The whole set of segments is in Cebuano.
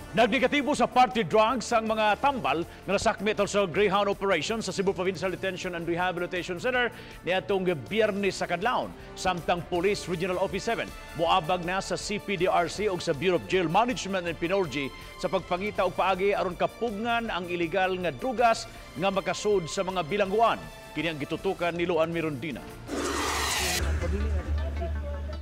Nagnegatibo sa party drugs ang mga tambal nga nasakmit sa Greyhound operation sa Cebu Provincial Detention and Rehabilitation Center niadtong Biyernes sa kadlawon. Samtang Police Regional Office 7 moabag na sa CPDRC ug sa Bureau of Jail Management and Penology sa pagpangita og paagi aron kapugngan ang ilegal nga drugas nga makasud sa mga bilangguan. Kini ang gitutukan ni Luan Mirondina.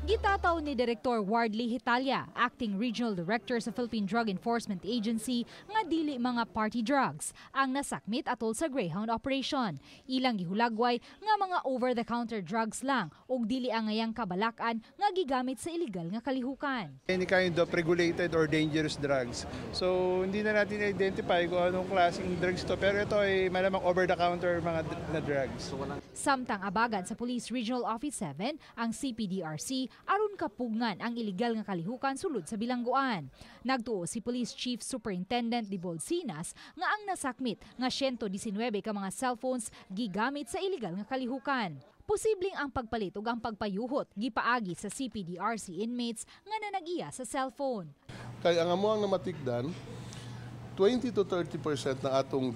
Gitataw ni Direktor Wardley Hitalia, Acting Regional Director sa Philippine Drug Enforcement Agency, nga dili mga party drugs ang nasakmit atol sa Greyhound operation. Ilang gihulagway nga mga over-the-counter drugs lang ug dili angayang kabalakan nga gigamit sa illegal nga kalihukan. Any kind of regulated or dangerous drugs. So hindi na natin identify kung anong klaseng drugs to, pero ito ay malamang over-the-counter mga na drugs. Samtang abagan sa Police Regional Office 7 ang CPDRC aron kapugngan ang illegal nga kalihukan sulod sa bilangguan. Nagtuo si Police Chief Superintendent Debold Sinas nga ang nasakmit nga 119 ka mga cellphones gigamit sa illegal nga kalihukan. Posibleng ang pagpalit ug ang pagpayuhot gipaagi sa CPDRC inmates nga nanag-iya sa cellphone. Kay ang amoang namatikdan, 20 to 30% ng atong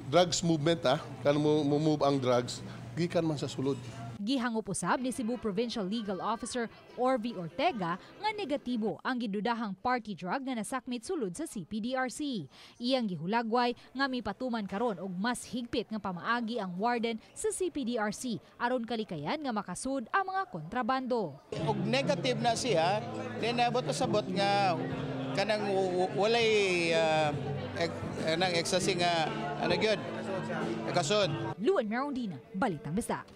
drugs movement, kan mo move ang drugs gikan man sa sulod. Gihangop usab ni Cebu Provincial Legal Officer Orvie Ortega nga negatibo ang gidudahang party drug nga nasakmit sulod sa CPDRC. Iyang gihulagway nga mipatuman karon og mas higpit nga pamaagi ang warden sa CPDRC aron kalikayan nga makasud ang mga kontrabando. Og negative na siya, then abot sabot nga kanang walay kanang ecstasy nga ano gyud. Kasod. Luan Merondina, Balitang Bisdak.